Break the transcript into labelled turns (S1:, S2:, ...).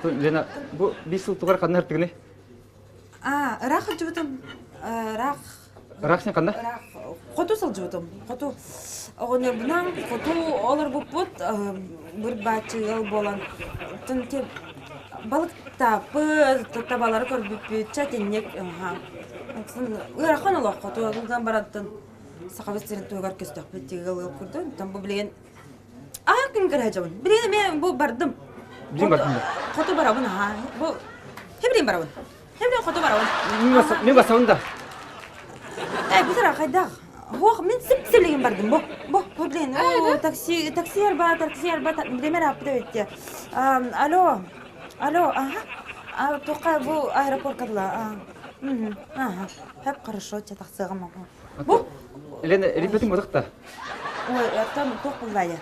S1: Лена, бу биир сыл тугар ханна ыртыгыный?
S2: А, ыраах сылдьыбытым. Ыраах.
S1: Ыраах сен ханна?
S2: Ыраах. Хоту сылдьыбытым. Хоту. Оҕонньорбунан хоту олорбуппут быр-бааччы ыал буолан балыктааппыт, табалары көрбүппүт, чэтинник. Ыарахан олох хоту ылган барантын Сахабыт сирин туһугар көстөхпүт тигил ыал курдук. Онтон бу билигин аһар күн көрө Билигин эмиэ бу бардым.
S1: Билигин бардым да.
S2: Хоту барабын аха. Бу Хебрин барабын. Хебрин хоту барабын.
S1: Мен басабын да.
S2: Э, бу тара хайдах? Хуох, мин сип сиплигин бардым бу. Бу, бу билин. О, такси, такси арба, такси арба, билемер аппыта өттө. Алло. Алло, ага. А, тоққа бу аэропортка дыла. Ага. Хеп хорошо, че тахсыгым. Бу.
S1: Елена, ребятым бодақта.
S2: Ой, оттон туох буллая?